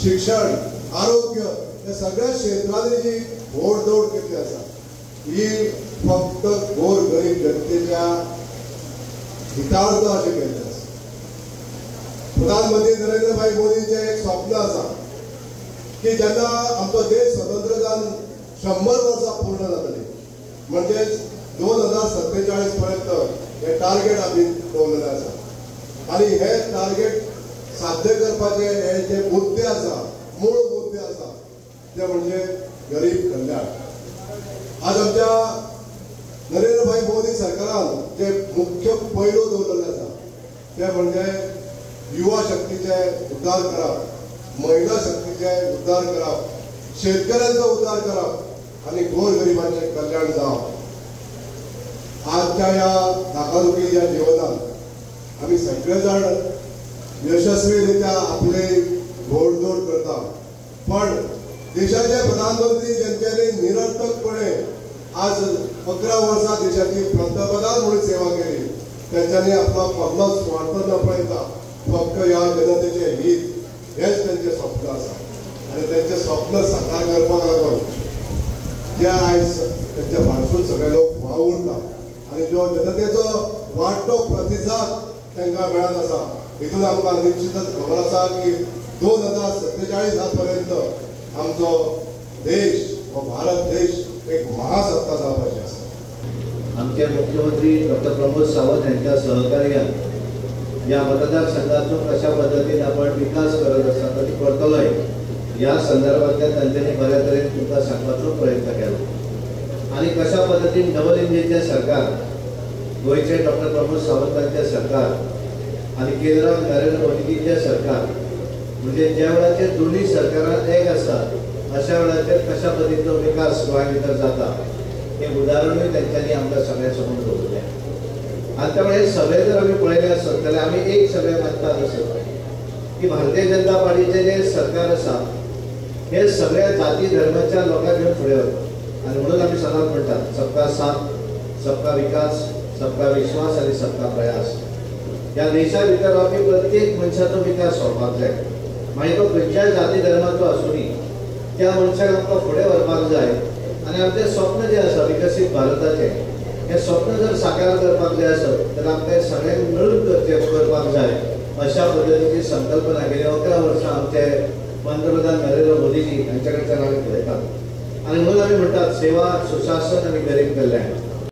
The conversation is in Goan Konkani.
शिक्षण, आरोग्य ह्या सगळ्या क्षेत्रांनी जी घोडदौड केल्ली आसा ही फक्त गोर गरीब जनतेच्या हितार्थ अशें केल्लें आसा. प्रधानमंत्री नरेंद्रभाई मोदींचें एक स्वप्न आसा की जेन्ना आमचो देश स्वतंत्र जावन 100 वर्सां पूर्ण जातली, म्हणजेच 2047 पर्यंत हे टार्गेट आमी दवरलेलें आसा आनी हे टार्गेट साध्य करपाचे हे जे मुद्दे आसा, मूळ मुद्दे आसा ते म्हणजे गरीब कल्याण. आज आमच्या नरेंद्रभाई मोदी सरकारान जे मुख्य पैलू दवरलेले आसा ते म्हणजे युवा शक्तीचे उद्धार करप, महिला शक्तीचे उद्धार करप, शेतकऱ्यांचो उद्धार करप आनी गोरगरिबांचें कल्याण जावप. आजच्या ह्या धाकाधुकीच्या जिवनात आमी सगळे जाण यशस्वी रित्या आपले घोडदौड करता, पण देशाचे प्रधानमंत्री ज्यांच्यानी निरर्थकपणे आज 11 वर्सां देशाची पंतप्रधान म्हणून सेवा केली त्यांच्यानी आपला कसलोच स्वार्थ न पळयता फक्त ह्या जनतेचे हित हेच त्यांचे स्वप्न आसा आनी त्यांचे स्वप्न साकार करपाक लागून जे आयज त्यांच्या फाटसून सगळे लोक वावुरता आनी जो जनतेचो वाडटो प्रतिसाद तांकां मेळत आसा हितून आमकां निश्चितच खबर आसा की 2047 पर्यंत आमचो देश हो भारत देश एक महासत्ता जावपाची आसा. आमचे मुख्यमंत्री डॉक्टर प्रमोद सावंत यांच्या सहकार्यान या मतदारसंघाचो कशा पद्दतीन आपण विकास करत आसा आनी करतलोय ह्या संदर्भांतल्यान तांच्यांनी बऱ्या तरेन तुमकां सांगपाचो प्रयत्न केलो आनी कशा पद्दतीन डबल इंजिनचें सरकार, गोंयचे डॉक्टर प्रमोद सावंतांचें सरकार आनी केंद्रांत नरेंद्र मोदीजींचें सरकार, म्हणजे ज्या वेळाचेर दोनूय सरकारां एक आसा अशा वेळाचेर कशा पद्दतीचो विकास गोंया भितर जाता हें उदाहरणूय तांच्यांनी आमकां सगळ्यां समोर दवरलें. आनी त्यामुळे हे सगळे जर आमी पळयलें आसत जाल्यार आमी एक सगळे मानतात आसत की भारतीय जनता पार्टीचें जें सरकार आसा हे सगळ्या जाती धर्माच्या लोकांक घेवन फुडें वता आनी म्हणून आमी सदांच म्हणटात सबका साथ, सबका विकास, सबका विश्वास आनी सबका प्रयास. ह्या देशा भितर रावपी प्रत्येक मनशाचो विकास जावपाक जाय, मागीर तो खंयच्याय जाती धर्माचो आसूं न्ही, त्या मनशाक आमकां फुडें व्हरपाक जाय आनी आमचें स्वप्न जें आसा विकसीत भारताचें हें स्वप्न जर साकार करपाक जाय आसत जाल्यार आमकां सगळ्यांक मेळून करपाक जाय अशा पद्दतीची संकल्पना गेली 11 वर्सां आमचे पंतप्रधान नरेंद्र मोदीजी हांच्या कडच्यान आमी पळयतात आनी म्हणून आमी म्हणटात सेवा, सुशासन आनी गरीब कल्याण.